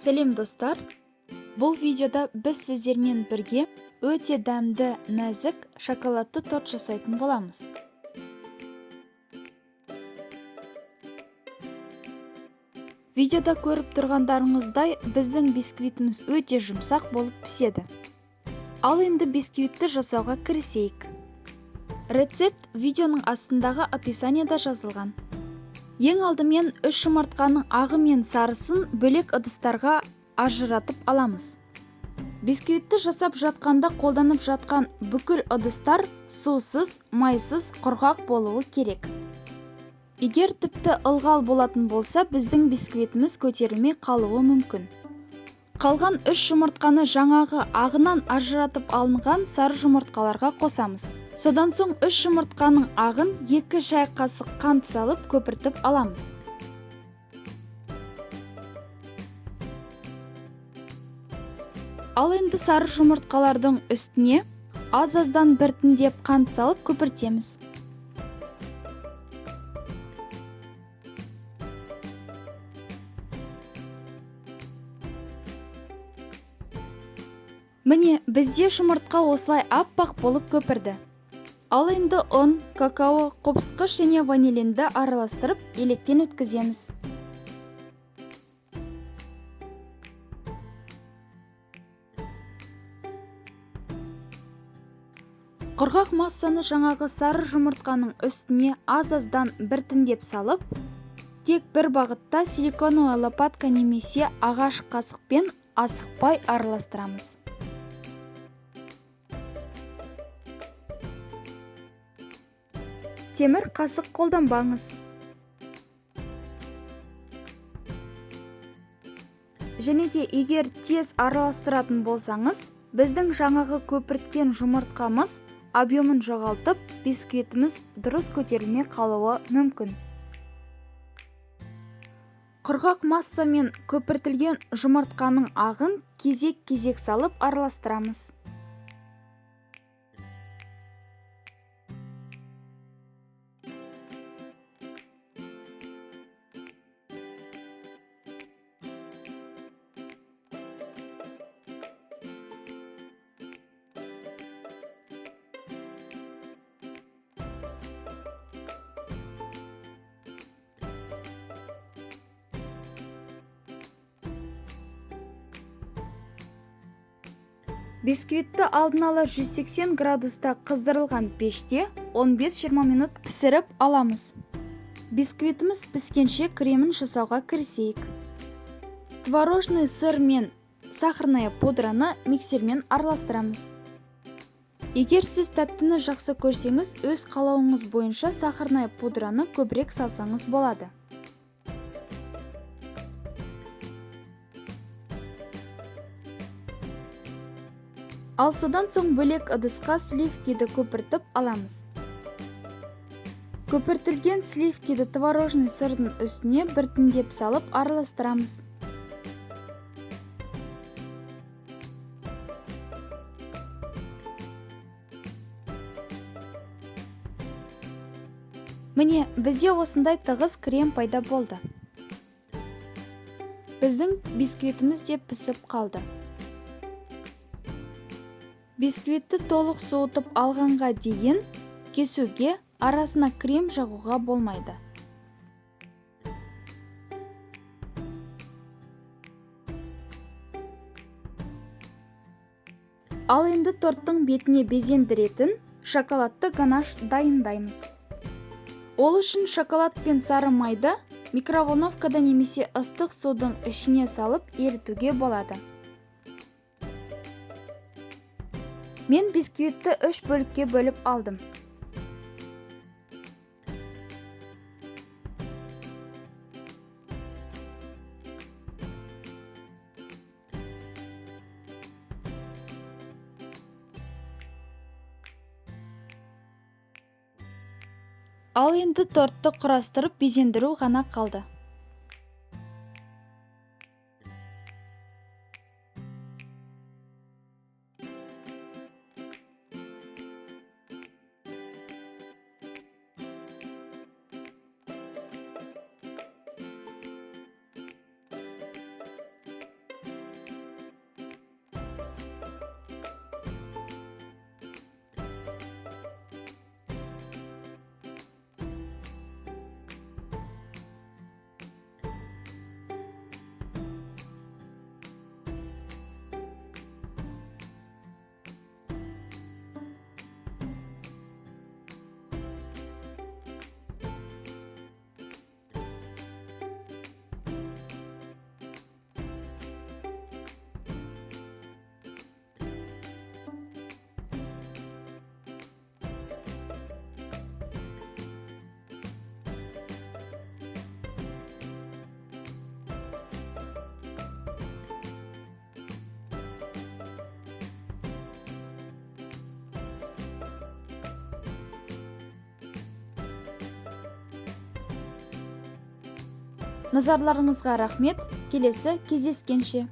Сәлем, достар! Бұл видеода біз сіздермен бірге өте дәмді, нәзік шоколадты торт жасайтын боламыз. Видеода көріп тұрғандарыңыздай, біздің бисквитіміз өте жұмсақ болып піседі. Ал енді бисквитті жасауға кірісейік. Рецепт видеоның астындағы описанияда жазылған. Ең алдымен 3 жұмыртқаның ағы мен сарысын бөлек ыдыстарға ажыратып аламыз. Бисквитті жасап жатқанда қолданып жатқан бүкіл ыдыстар сусыз, майсыз, құрғақ болуы керек. Егер тіпті ылғал болатын болса, біздің бисквитіміз көтерілмей қалуы мүмкін. Қалған 3 жұмыртқаны жаңағы ағынан ажыратып алынған сары жұмыртқаларға қосамыз. Содан соң 3 жұмыртқаның ағын 2 шай қасық қант салып көпіртіп аламыз. Ал енді сары жұмыртқалардың үстіне аз-аздан біртіндеп қант салып көпіртеміз. Міне, бізде жұмыртқа осылай аппақ болып көпірді. Ал енді ұн, какао, қопсытқыш және ванилинді араластырып, електен өткіземіз. Құрғақ массаны жаңағы сары жұмыртқаның үстіне аз-аздан біртіндеп салып, тек бір бағытта силиконовая лопатка немесе ағаш қасықпен асықпай араластырамыз. Темір қасық қолданбаңыз. Және де егер тез араластыратын болсаңыз, біздің жаңағы көпірткен жұмыртқамыз объемын жоғалтып, бисквитіміз дұрыс көтерілмей қалуы мүмкін. Құрғақ масса мен көпіртілген жұмыртқаның ағын кезек-кезек салып араластырамыз. Бисквитті алдын ала 180 градуста қыздырылған пеште 15-20 минут пісіріп аламыз. Бисквитіміз піскенше кремін жасауға кірісейік. Творожный сыр мен сахарная пудраны миксермен араластырамыз. Егер сіз тәттіні жақсы көрсеңіз, өз қалауыңыз бойынша сахарная пудраны көбірек салсаңыз болады. Ал содан соң бөлек ыдысқа сливкиді көпіртіп аламыз. Көпіртілген сливкиді творожный сырдың үстіне біртіндеп салып араластырамыз. Міне, бізде осындай тығыз крем пайда болды. Біздің бисквитіміз де пісіп қалды. Бисквитті толық суытып алғанға дейін кесуге, арасына крем жағуға болмайды. Ал енді торттың бетіне безендіретін шоколадты ганаш дайындаймыз. Ол үшін шоколад пен сары майды микроволновкада немесе ыстық судың ішіне салып ерітуге болады. Мен бисквитті 3 бөлікке бөліп алдым. Ал енді тортты құрастырып безендіру ғана қалды. Назарларыңызға рахмет. Келесі кездескенше!